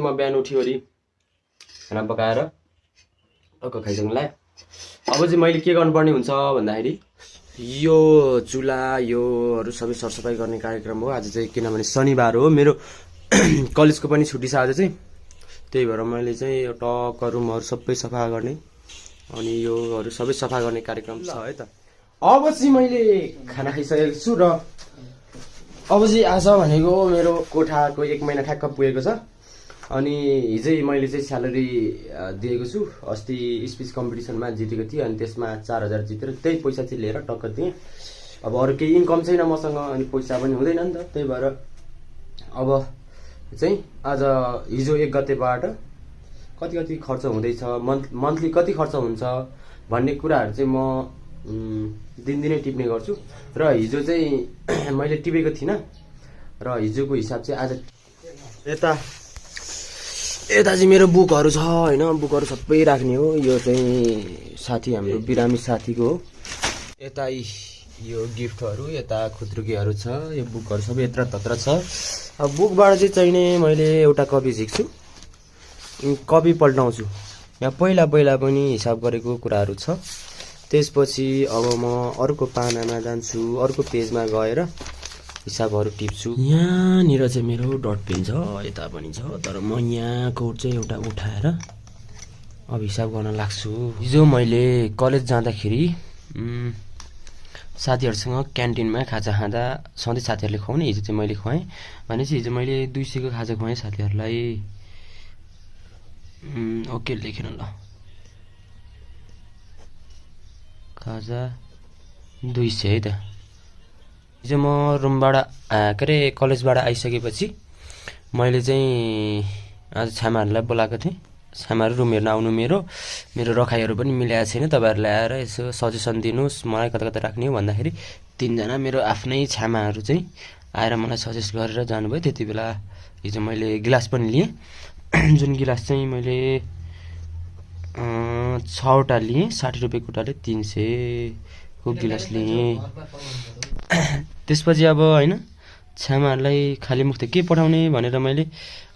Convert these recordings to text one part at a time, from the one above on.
म बिहान उठिवरी खाना पकाएर टक्क खाइसक्नुलाई। अब चाहिँ मैले के गर्नुपर्ने हुन्छ भन्दाखेरि यो चुला योहरू सबै सरसफाइ गर्ने कार्यक्रम हो आज चाहिँ, किनभने शनिबार हो, मेरो कलेजको पनि छुट्टी छ आज चाहिँ। त्यही भएर मैले चाहिँ यो टक्क रुमहरू सबै सफा गर्ने अनि योहरू सबै सफा गर्ने कार्यक्रम छ है त। अब चाहिँ मैले खाना खाइसकेको छु र अब चाहिँ आज भनेको मेरो कोठाको 1 महिना ठ्याक्क पुगेको छ। अनि हिजै मैले चाहिँ स्यालेरी दिएको छु। अस्ति स्पिच कम्पिटिसनमा जितेको थिएँ अनि त्यसमा 4000 जितेर त्यही पैसा चाहिँ लिएर टक्क दिएँ। अब अरू केही इन्कम छैन मसँग अनि पैसा पनि हुँदैन नि त, त्यही भएर अब चाहिँ आज हिजो 1 गतेबाट कति खर्च हुँदैछ, मन्थली कति खर्च हुन्छ भन्ने कुराहरू चाहिँ म दिनदिनै टिप्ने गर्छु। र हिजो चाहिँ मैले टिपेको थिइनँ र हिजोको हिसाब चाहिँ आज यता चाहिँ मेरो बुकहरू छ होइन, बुकहरू सबै राख्ने हो। यो चाहिँ साथी हाम्रो बिरामी साथीको हो। यता यो गिफ्टहरू, यता खुद्रुकीहरू छ, यो बुकहरू सबै यत्र तत्र छ। अब बुकबाट चाहिँ चाहिने मैले एउटा कपी झिक्छु, कपी पल्टाउँछु। यहाँ पहिला पनि हिसाब गरेको कुराहरू छ। त्यसपछि अब म अर्को पानामा जान्छु, अर्को पेजमा गएर हिसाबहरू टिप्छु। यहाँनिर चाहिँ मेरो डट पेन छ, यता पनि छ, तर म यहाँको चाहिँ एउटा उठाएर अब हिसाब गर्न लाग्छु। हिजो मैले कलेज जाँदाखेरि साथीहरूसँग क्यान्टिनमा खाजा खाँदा सधैँ साथीहरूले खुवाउने, हिजो चाहिँ मैले खुवाएँ। भनेपछि हिजो मैले 200 को खाजा खुवाएँ साथीहरूलाई। ओके लेखेन ल, खाजा 200 है त। हिजो म रुमबाट के अरे कलेजबाट आइसकेपछि मैले चाहिँ आज छामाहरूलाई बोलाएको थिएँ। छामाहरू रुम हेर्न आउनु, मेरो रखाइहरू पनि मिलाएको छैन, तपाईँहरूले आएर यसो सजेसन दिनुहोस् मलाई कता कता राख्ने हो भन्दाखेरि 3 जना मेरो आफ्नै छामाहरू चाहिँ आएर मलाई सजेस्ट गरेर जानुभयो। त्यति बेला हिजो मैले गिलास पनि लिएँ, जुन गिलास चाहिँ मैले 6वटा लिएँ, 60 रुपियाँ कोटाले 300 को गिलास लिएँ। त्यसपछि अब होइन छामाहरूलाई खाली मुख के पठाउने भनेर मैले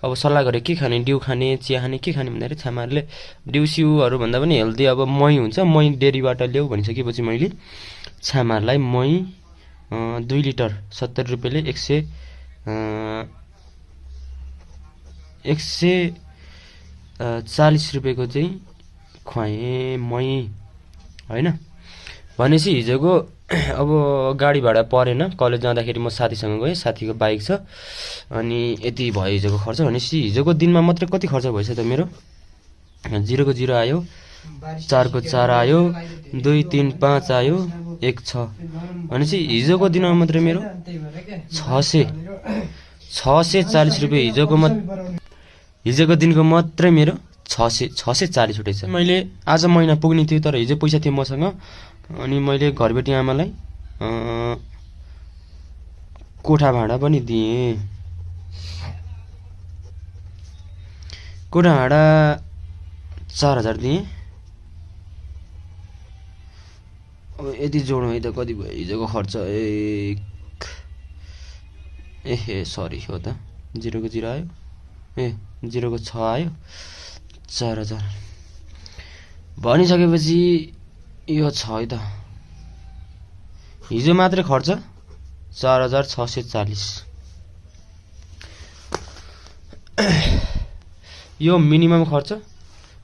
अब सल्लाह गरेँ, के खाने, डिउ खाने, चिया खाने, के खाने भन्दाखेरि छामाहरूले डिउसिउहरू भन्दा पनि हेल्दी अब मही हुन्छ, मही डेरीबाट ल्याऊ भनिसकेपछि मैले छामाहरूलाई मही 2 लिटर 70 रुपियाँले 140 रुपियाँको चाहिँ खुवाएँ मही होइन। भनेपछि हिजोको अब गाडी भाडा परेन, कलेज जाँदाखेरि म साथीसँग गएँ, साथीको बाइक छ, अनि यति भयो हिजोको खर्च। भनेपछि हिजोको दिनमा मात्रै कति खर्च भएछ त मेरो? 0 को 0 आयो, 4 को 4 आयो, 2 3 5 आयो, 1 6। भनेपछि हिजोको दिनमा मात्रै मेरो 640 रुपियाँ हिजोको दिनको मात्रै मेरो 640 उठेछ। मैले आज महिना पुग्ने थियो तर हिजो पैसा थियो मसँग, अनि मैले घरबेटी आमालाई कोठा भाडा पनि दिएँ। कोठा भाडा 4000 दिएँ। अब यति जोडौँ है त कति भयो हिजोको खर्च। सरी हो त, 0 को 0 आयो, 0 को 6 आयो, 4000 भनिसकेपछि यो छ है त। हिजो मात्रै खर्च 4640। यो मिनिमम खर्च,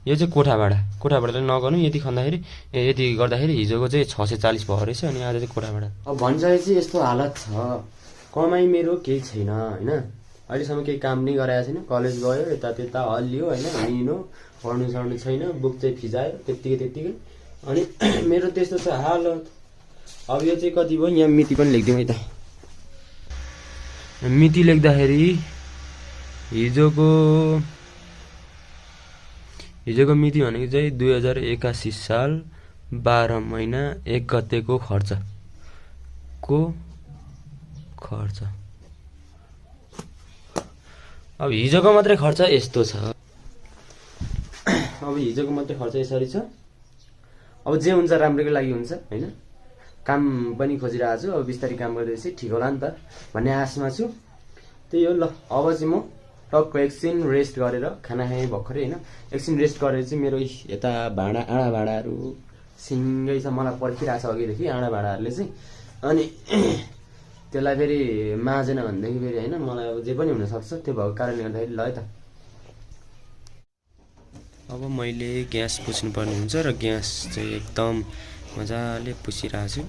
यो चाहिँ कोठा भाडाले नगर्नु। यति खन्दाखेरि यति गर्दाखेरि हिजोको चाहिँ 640 भयो रहेछ, अनि आज चाहिँ कोठा भाडा। अब भनिसकेपछि यस्तो हालत छ, कमाइ मेरो केही छैन होइन। अहिलेसम्म केही काम नै गराएको छैन, कलेज गयो यता हल्लियो होइन, हिँड्नु पढ्नु छैन, बुक चाहिँ फिजायो त्यत्तिकै। अनि मेरो त्यस्तो छ हालत। अब यो चाहिँ कति भयो, यहाँ मिति पनि लेखिदिउँ है त। मिति लेख्दाखेरि हिजोको मिति भनेको चाहिँ 2081 साल 12 महिना 1 गतेको खर्च। अब हिजोको मात्रै खर्च यस्तो छ। अब हिजोको मात्रै खर्च यसरी छ। अब जे हुन्छ राम्रोको लागि हुन्छ होइन। काम पनि खोजिरहेको छु, अब बिस्तारै काम गर्दैछु, ठिक होला नि त भन्ने आशमा छु। त्यही हो ल। अब चाहिँ म टक्क एकछिन रेस्ट गरेर खाना खाएँ भर्खरै होइन, एकछिन रेस्ट गरेर चाहिँ मेरो यता आँडा भाँडाहरू सिङ्गै छ, मलाई पर्खिरहेको छ अघिदेखि आँडा भाँडाहरूले चाहिँ। अनि त्यसलाई फेरि माझेन भनेदेखि फेरि होइन मलाई अब जे पनि हुनसक्छ, त्यो भएको कारणले गर्दाखेरि ल है त। अब मैले ग्यास पुस्नुपर्ने हुन्छ र ग्यास चाहिँ एकदम मजाले पुसिरहेको छु।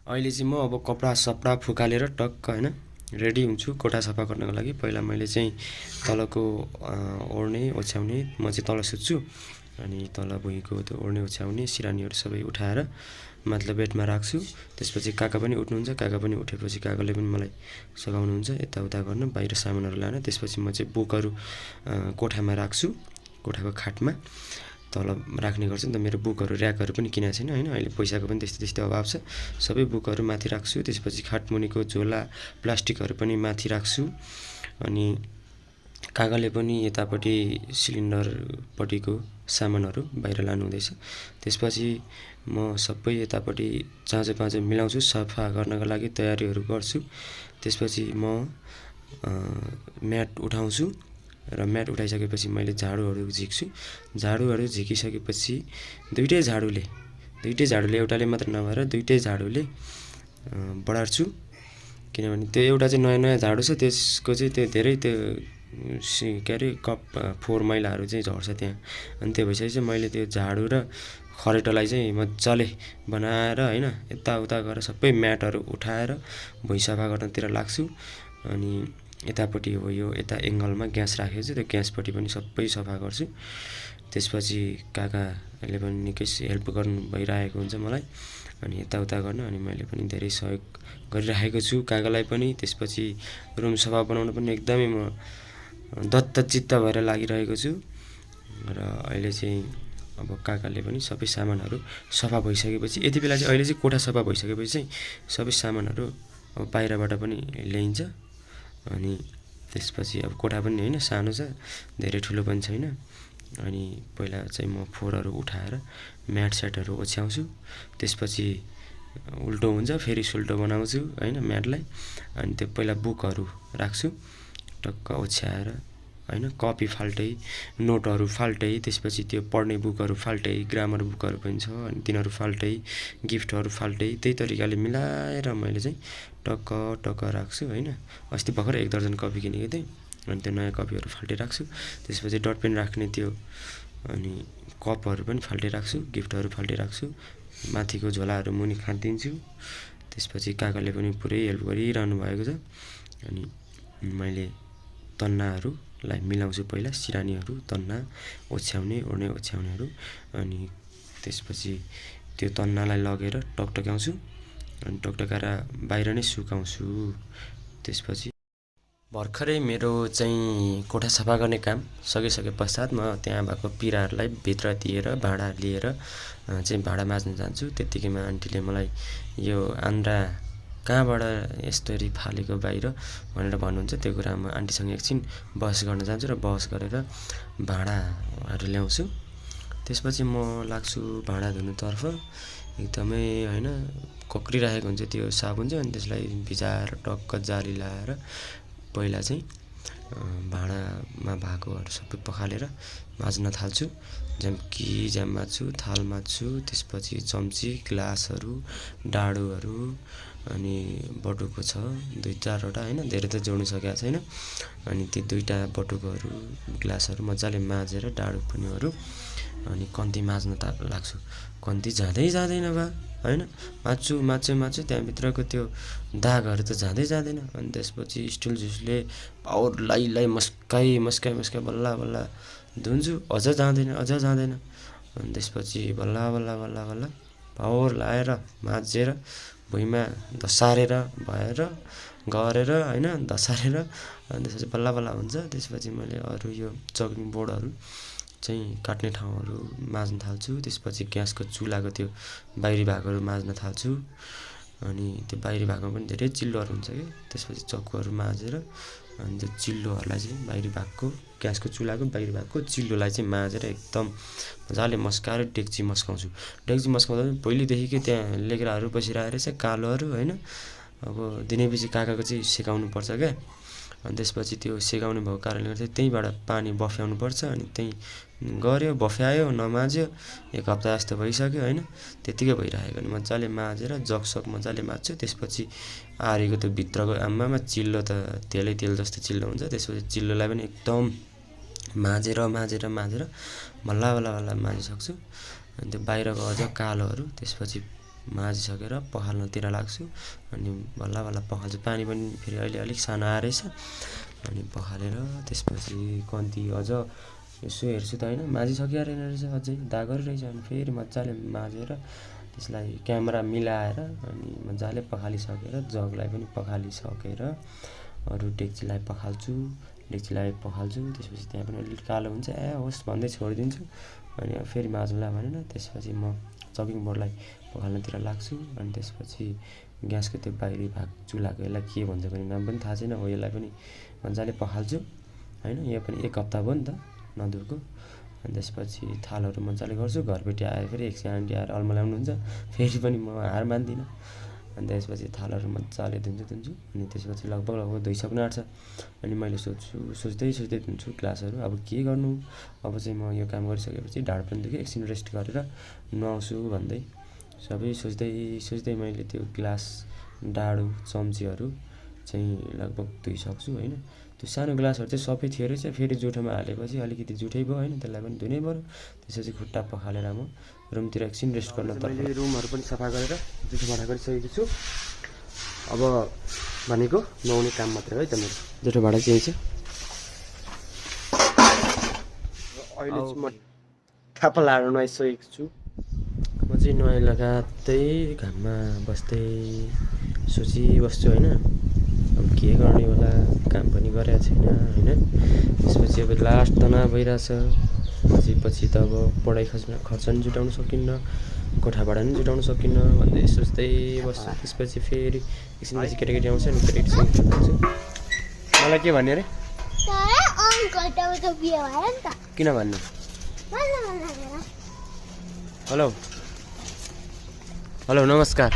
अहिले चाहिँ म अब कपडा सपडा फुकालेर टक्क होइन रेडी हुन्छु कोठा सफा गर्नको लागि। पहिला मैले चाहिँ तलको ओढ्ने ओछ्याउने, म चाहिँ तल सुत्छु, अनि तल भुइँको त्यो ओढ्ने ओछ्याउने सिरानीहरू सबै उठाएर मतलब बेडमा राख्छु। त्यसपछि काका पनि उठ्नुहुन्छ, काका पनि उठेपछि काकाले पनि मलाई सघाउनुहुन्छ यताउता गर्न, बाहिर सामानहरू लान। त्यसपछि म चाहिँ बुकहरू कोठामा राख्छु, कोठाको खाटमा तल राख्ने गर्छु नि त। मेरो बुकहरू ऱ्याकहरू पनि किनेको छैन होइन, अहिले पैसाको पनि त्यस्तै अभाव छ। सबै बुकहरू माथि राख्छु। त्यसपछि खाटमुनिको झोला प्लास्टिकहरू पनि माथि राख्छु। अनि काकाले पनि यतापट्टि सिलिन्डरपट्टिको सामानहरू बाहिर लानुहुँदैछ। त्यसपछि म सबै यतापट्टि चाँजो मिलाउँछु, सफा गर्नको लागि तयारीहरू गर्छु। त्यसपछि म म्याट उठाउँछु र म्याट उठाइसकेपछि मैले झाडुहरू झिक्छु। झाडुहरू झिकिसकेपछि दुइटै झाडुले एउटाले मात्र नभएर दुइटै झाडुले बढार्छु। किनभने त्यो एउटा चाहिँ नयाँ झाडु छ, त्यसको चाहिँ त्यो धेरै त्यो के अरे फोहोर मैलाहरू चाहिँ झर्छ त्यहाँ। अनि त्यो भइसकेपछि चाहिँ मैले त्यो झाडु र खरेटोलाई चाहिँ मजाले बनाएर होइन यताउता गरेर सबै म्याटहरू उठाएर भुइँ सफा गर्नतिर लाग्छु। अनि यतापट्टि हो यो यता एङ्गलमा ग्यास राखेको छु, त्यो ग्यासपट्टि पनि सबै सफा गर्छु। त्यसपछि काकाले पनि निकै हेल्प गर्नु भइरहेको हुन्छ मलाई अनि यताउता गर्न, अनि मैले पनि धेरै सहयोग गरिरहेको छु काकालाई पनि। त्यसपछि रुम सफा बनाउन पनि एकदमै म दत्तचित्त भएर लागिरहेको छु। र अहिले चाहिँ अब काकाले पनि सबै सामानहरू सफा भइसकेपछि, यति बेला चाहिँ अहिले चाहिँ कोठा सफा भइसकेपछि चाहिँ सबै सामानहरू अब बाहिरबाट पनि ल्याइन्छ। अनि त्यसपछि अब कोठा पनि होइन सानो छ, धेरै ठुलो पनि छैन। अनि पहिला चाहिँ म फोहोरहरू उठाएर म्याट स्याटहरू ओछ्याउँछु। त्यसपछि उल्टो हुन्छ फेरि सुल्टो बनाउँछु होइन म्याटलाई। अनि त्यो पहिला बुकहरू राख्छु टक्क ओछ्याएर होइन, कपी फाल्टै, नोटहरू फाल्टै, त्यसपछि त्यो पढ्ने बुकहरू फाल्टै, ग्रामर बुकहरू पनि छ अनि तिनीहरू फाल्टै, गिफ्टहरू फाल्टै, त्यही तरिकाले मिलाएर मैले चाहिँ टक्क राख्छु होइन। अस्ति भर्खर 1 दर्जन कपी किनेको थिएँ, अनि त्यो नयाँ कपीहरू फाल्टै राख्छु। त्यसपछि डट पेन राख्ने त्यो अनि कपहरू पनि फाल्टै राख्छु, गिफ्टहरू फाल्टै राख्छु। माथिको झोलाहरू मुनि खाँदिन्छु। त्यसपछि काकाले पनि पुरै हेल्प गरिरहनु भएको छ। अनि मैले तन्नाहरूलाई मिलाउँछु, पहिला सिरानीहरू, तन्ना, ओछ्याउने ओछ्याउनेहरू। अनि त्यसपछि त्यो तन्नालाई लगेर टकटक्याउँछु अनि टकटकाएर बाहिर नै सुकाउँछु। त्यसपछि भर्खरै मेरो चाहिँ कोठा सफा गर्ने काम सकिसके पश्चात म त्यहाँ भएको पिराहरूलाई भित्र दिएर भाँडा लिएर चाहिँ भाँडा माझ्न जान्छु। त्यत्तिकैमा आन्टीले मलाई यो आन्द्रा कहाँबाट यस्तरी फालेको बाहिर भनेर भन्नुहुन्छ। त्यो कुरा म आन्टीसँग एकछिन बहस गर्न जान्छु र बहस गरेर भाँडाहरू ल्याउँछु। त्यसपछि म लाग्छु भाँडा धुनुतर्फ। एकदमै होइन कक्रिरहेको हुन्छ त्यो साबुन चाहिँ, अनि त्यसलाई भिजाएर टक्क जाली लाएर पहिला चाहिँ भाँडामा भएकोहरू सबै पखालेर माझ्न थाल्छु। ज्याम माझ्छु, थाल माझ्छु, त्यसपछि चम्ची, ग्लासहरू, डाडुहरू, अनि बटुको छ 2-4वटा होइन, धेरै त जोड्नु सकेको छैन। अनि ती 2टा बटुकोहरू ग्लासहरू मजाले माझेर डाडु पनिहरू अनि कन्ती माझ्न लाग्छु। कन्ती जाँदैन बा होइन, माछु त्यहाँभित्रको त्यो दागहरू त जाँदैन। अनि त्यसपछि स्टिल जुसले पावरलाई मस्काइ बल्ल धुन्छु, अझ जाँदैन। अनि त्यसपछि बल्ल पावर लाएर माझेर भुइँमा दसारेर गरेर होइन दसारेर, अनि त्यसपछि बल्ल हुन्छ। त्यसपछि मैले अरू यो चकिङ बोर्डहरू चाहिँ काट्ने ठाउँहरू माझ्न थाल्छु। त्यसपछि ग्यासको चुलाको त्यो बाहिरी भागहरू माझ्न थाल्छु। अनि त्यो बाहिरी भागमा पनि धेरै चिल्लोहरू हुन्छ कि, त्यसपछि चक्कुहरू माझेर अनि त्यो चिल्लोहरूलाई चाहिँ बाहिरी भागको ग्यासको चुलाको बाहिरी भागको चिल्लोलाई चाहिँ माझेर एकदम मजाले मस्काएर डेक्ची मस्काउँछु। डेक्ची मस्काउँदा पनि पहिलेदेखिकै त्यहाँ लेग्राहरू बसिरहेको रहेछ कालोहरू होइन। अब दिनैपछि काकाको चाहिँ सिकाउनु पर्छ क्या। अनि त्यसपछि त्यो सेकाउने भएको कारणले गर्दा त्यहीँबाट पानी बफ्याउनुपर्छ अनि त्यहीँ गऱ्यो बफ्यायो नमाज्यो 1 हप्ता जस्तो भइसक्यो होइन त्यतिकै भइरहेको अनि मजाले माझेर जगसग मजाले माझ्छु त्यसपछि आरेको त्यो भित्रको आम्मामा चिल्लो त तेलै तेल जस्तो चिल्लो हुन्छ त्यसपछि चिल्लोलाई पनि एकदम माझेर बल्ल माझिसक्छु अनि त्यो बाहिरको अझ कालोहरू त्यसपछि माझिसकेर पखाल्नतिर लाग्छु अनि बल्ल पखाल्छु पानी पनि फेरि अहिले अलिक सानो आएछ अनि पखालेर त्यसपछि कन्ती अझ यसो हेर्छु त होइन माझिसकिया रहेछ अझै दागहरू रहेछ अनि फेरि मजाले माझेर त्यसलाई क्यामेरा मिलाएर अनि मजाले पखालिसकेर जगलाई पनि पखालिसकेर अरू डेक्चीलाई पखाल्छु त्यसपछि त्यहाँ पनि अलिक कालो हुन्छ होस् भन्दै छोडिदिन्छु अनि फेरि माझ्नुलाई भनेर त्यसपछि म चपिङ बोर्डलाई पखाल्नतिर लाग्छु अनि त्यसपछि ग्यासको त्यो बाहिरी भाग चुल्हाको यसलाई के भन्छ भने नाम पनि थाहा छैन हो यसलाई पनि मजाले पखाल्छु होइन यो पनि 1 हप्ता भयो नि त नदुरको अनि त्यसपछि थालहरू मजाले गर्छु घरबेटी आएर फेरि एकछिन आन्टी आएर अलमा ल्याउनुहुन्छ फेरि पनि म हार मान्दिनँ अनि त्यसपछि थालहरू मजाले धुन्छु अनि त्यसपछि लगभग धोइसक्नु आँट्छ अनि मैले सोच्दै धुन्छु ग्लासहरू अब के गर्नु अब चाहिँ म यो काम गरिसकेपछि ढाड पनि दुख्यो एकछिन रेस्ट गरेर नुहाउँछु भन्दै सबै सोच्दै मैले त्यो ग्लास डाडु चम्चीहरू चाहिँ लगभग धुइसक्छु होइन त्यो सानो ग्लासहरू चाहिँ सबै थियो रहेछ फेरि जुठोमा हालेपछि अलिकति जुठै भयो होइन त्यसलाई पनि धुनै पऱ्यो त्यसपछि खुट्टा पखालेर म रुमतिर एकछिन रेस्ट गर्न मैले रुमहरू पनि सफा गरेर जुठो भाँडा गरिसकेको छु अब भनेको नुहाउने काम मात्रै है त मेरो जुठो भाँडा चाहिँ छ अहिले चाहिँ म थापा लाएर नुहाइसकेको छु म चाहिँ नुहाइ लगात्दै घाममा बस्दै सोचिबस्छु होइन अब के गर्ने होला काम पनि गरेको छैन होइन त्यसपछि अब लास्ट तनाव भइरहेछ पछि त अब पढाइ खर्च पनि जुटाउन सकिन्न कोठा भाडा पनि जुटाउन सकिन्न भन्दै सोच्दै बस्छु त्यसपछि फेरि एकछिनपछि केटाकेटी आउँछ नि केटाकेटीसँग खेल्छु मलाई के भन्ने अरे किन भन्ने हेलो नमस्कार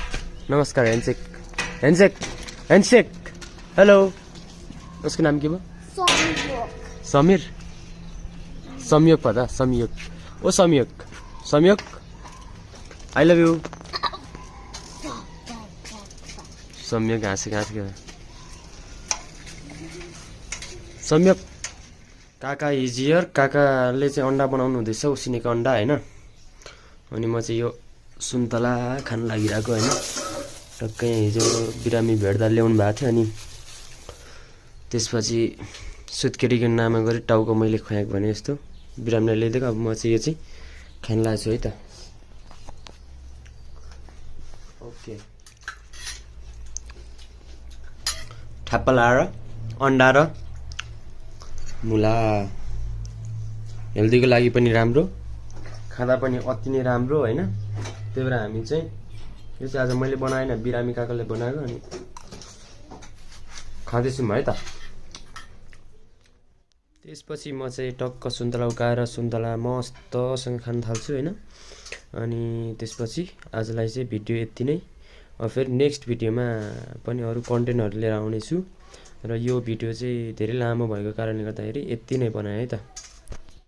ह्यान्डसेक हेलो उसको नाम के भयो समीर संयोग पता संयोग आई लभ यू संयोग हाँसेको संयोग काका हिजियर काकाले चाहिँ अन्डा बनाउनु हुँदैछ उसिनेको अन्डा होइन अनि म चाहिँ यो सुन्तला खान लागिरहेको होइन टक्कै हिजो बिरामी भेट्दा ल्याउनु भएको थियो अनि त्यसपछि सुत्केरीको नाममा गरी टाउको मैले खुवाएको भने यस्तो बिरामीलाई ल्याइदिएको अब म चाहिँ यो चाहिँ खान लाग्छु है त ओके ठ्याप्पा लाएर अन्डा र मुला हेल्दीको लागि पनि राम्रो खाँदा पनि अति नै राम्रो होइन त्यही भएर हामी चाहिँ यो चाहिँ आज मैले बनाएन बिरामी काकाले बनाएको अनि खाँदैछौँ है त त्यसपछि म चाहिँ टक्क सुन्तला उकाएर सुन्तला मस्तसँग खान थाल्छु होइन अनि त्यसपछि आजलाई चाहिँ भिडियो यति नै अब फेरि नेक्स्ट भिडियोमा पनि अरू कन्टेन्टहरू लिएर आउनेछु र यो भिडियो चाहिँ धेरै लामो भएको कारणले गर्दाखेरि यति नै बनाएँ है त।